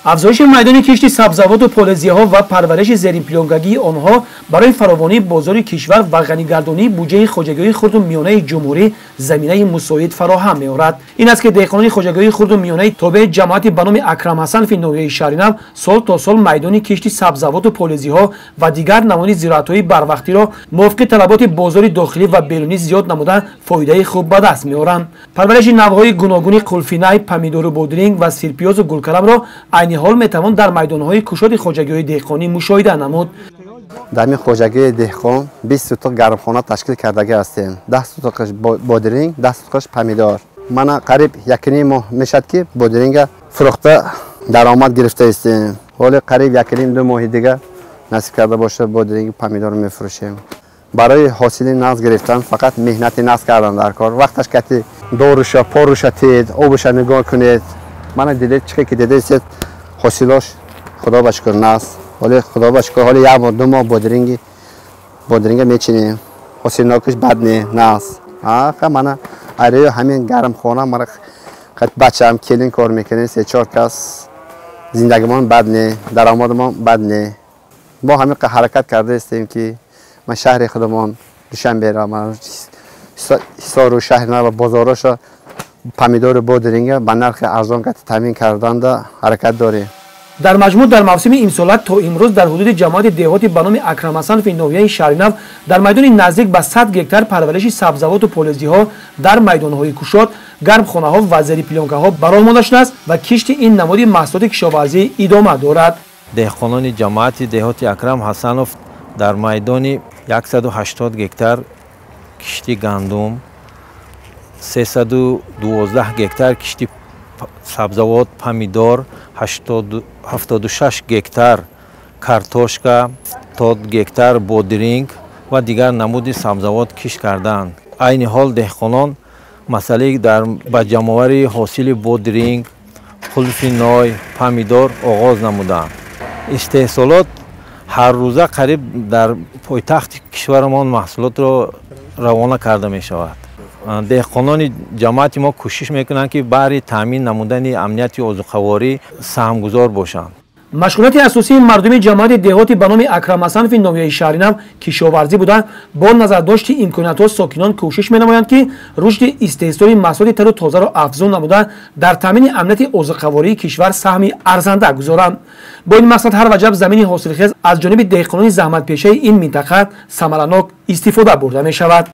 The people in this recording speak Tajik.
Афзоиши майдони кишти сабзавоту полезиҳо ва парвариши зеринплёнкагии онҳо барои фаровонии бозори кишвар ва ғанигардонии буҷаи хоҷагиҳои хурду миёнаи ҷумҳурӣ заминаи мусоид фароҳам меорад. Ин аст, ки деҳқонони хоҷагиҳои хурду миёнаи тобеи ҷамоати ба номи Акрам Ҳасанови ноҳияи Шаҳринав сол то сол майдони кишти сабзавоту полезиҳо ва дигар намуди зироатҳои барвақтиро мувофиқи талаботи бозори дохилӣ ва берунӣ зиёд намуда фоидаи хуб ба даст меоранд. Парвариши навъҳои гуногуни қулфинай, помидору бодринг ва сирпиёзу гулкаламро айни ҳол метавон дар майдонҳои кушоди хоҷагиҳои деҳқонӣ мушоҳида намуд. Дар ин хоҷагии деҳқон 20 сутуқ гармхона ташкил кардагӣ ҳастем. 10 сутуқаш бодринг, 10 сутуқаш помидор. Мана қариб 1,5 моҳ мешавад, ки бодринга фурӯхта даромад гирифта истем. Ҳоле қариб 1,5-2 моҳи дига насиб карда бошад, бодринг, помидор мефурӯшем. Барои ҳосили нағз гирифтан фақат меҳнати нағз кардан дар кор. Вақташ кати доруша, поруша тед, обуша нигоҳ кунед. Мана дидед, чӣ ки дидед, ҳосилош худо ба шукр нағз. Ҳоле худо ба шукр, ҳоле як моҳ, 2 моҳ бодринга мечинем. Ҳосилнокиш бад не, нағз. Аха, мана арею ҳамин гармхона мара бачаам келин кор мекунем, 3-4 кас. Зиндагимон бад не, даромадамон бад не. Мо ҳамин ҳаракат карда истем, ки ман шаҳри худамон Душанберо, ман Ҳисору шаҳри нав бозороша помидору бодринга ба нархи арзон таъмин карданда ҳаракат дорем. Дар маҷмӯъ дар мавсими имсола то имрӯз дар ҳудуди ҷамоати деҳоти ба номи Акрам Ҳасанови ноҳияи Шаҳринав дар майдони наздик ба 100 гектар парвариши сабзавоту полезиҳо дар майдонҳои кушод, гармхонаҳо ва зериплёнкаҳо ба роҳ монда шудааст ва кишти ин намуди маҳсулоти кишоварзӣ идома дорад. Деҳқонони ҷамоати деҳоти Акрам Ҳасанов дар майдони 180 гектар кишти гандум, 312 гектар кишти сабзавот, помидор, 76 гектар картошка, 70 гектар бодринг ва дигар намуди сабзавот кишт кардаанд. Айни ҳол деҳқонон масъалаи дар ба ҷамъоварии ҳосили бодринг, қулфиной, помидор оғоз намуданд. Истеҳсолот ҳар рӯза қариб дар пойтахти кишварамон маҳсулотро равона карда мешавад. Деҳқонони ҷамоати мо кӯшиш мекунанд, ки баҳри таъмин намудани амнияти озуқаворӣ саҳмгузор бошанд. Машғулияти асосии мардуми ҷамоати деҳоти ба номи Акрам Ҳасанови ноҳияи Шаҳринав кишоварзӣ буда, бо назардошти имкониятҳо сокинон кӯшиш менамоянд, ки рушди истеҳсоли маҳсулоти тару тозаро афзун намуда дар таъмини амнияти озуқавории кишвар саҳми арзанда гузоранд. Бо ин мақсад ҳар ваҷаб замини ҳосилхез аз ҷониби деҳқонони заҳматпешаи ин минтақа самаранок истифода бурда мешавад.